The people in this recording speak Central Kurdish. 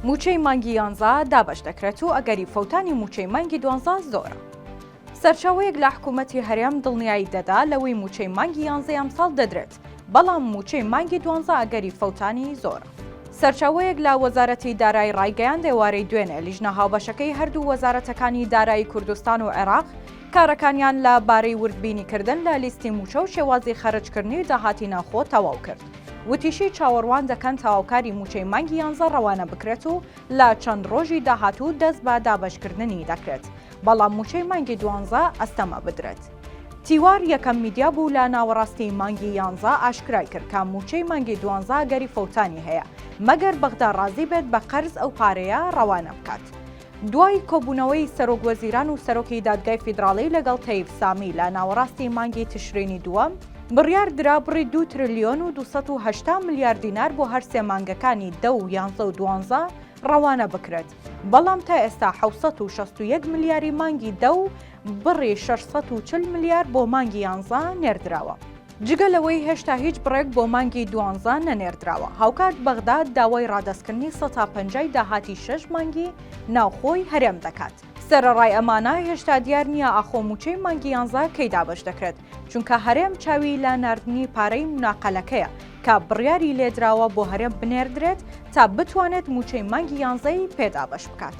مووچەی مانگی یانزە دابەش دەکرێت و ئەگەری فەوتانی مووچەی مانگی دوانزە زۆرە. سەرچاوەیەک لە حکوومەتی هەرێم دڵنیایی دەدا لەوەی مووچەی مانگی یانزەی ئەمساڵ دەدرێت، بەڵام مووچەی مانگی دوانزە ئەگەری فەوتانی زۆرە. سەرچاوەیەک لە وەزارەتی دارایی ڕایگەیاند، ئێوارەی دوێنێ لیژنە هاوبەشەکەی هەردوو وەزارەتەکانی دارایی کوردستان و عێراق کارەکانیان لە بارەی وردبینیکردن لە لیستی مووچە و شێوازی خەرجکردنی داهاتی ناوخۆ تەواو کرد. وتیشی، چاوەڕوان دەکەن تەواوکاری مووچەی مانگی یانزە ڕەوانە بکرێت و لە چەند ڕۆژی داهاتوو دەست بە دابەشکردنی دەکرێت، بەڵام مووچەی مانگی دوانزە ئەستەمە بدرێت. تیوار یەکەم میدیا بوو لە ناوەڕاستی مانگی یانزە ئاشکرای کرد کە مووچەی مانگی دوانزە ئەگەری فەوتانی هەیە، مەگەر بەغدا ڕازی بێت بە قەرز ئەو پارەیە ڕەوانە بکات. دوای کۆبوونەوەی سەرۆک وەزیران و سەرۆکی دادگای فیدراڵی لەگەڵ تەیف سامی لە ناوەڕاستی مانگی تشرینی دووەم، بڕیار درا بڕی دوو ترلیۆن و 280 ملیار دینار بۆ هەر سێ مانگەکانی دە و یانزە و دوانزە ڕەوانە بکرێت، بەڵام تا ئێستا 761 ملیاری مانگی دە و بڕی 640 ملیار بۆ مانگی یانزە نێردراوە. جگە لەوەی هێشتا هیچ بڕێک بۆ مانگی دوانزە نەنێردراوە، هاوکات بەغداد داوای ڕادەستکردنی سەتا پەنجای داهاتی شەش مانگی ناوخۆی هەرێم دەکات. سەرەڕای ئەمانە، هێشتا دیار نییە ئاخۆ مووچەی مانگی یانزە کەی دابەش دەکرێت، چونکە هەرێم چاوی لە ناردنی پارەی موناقەلەکەیە کە بڕیاری لێدراوە بۆ هەرێم بنێردرێت تا بتوانێت مووچەی مانگی یانزەی پێ دابەش بکات.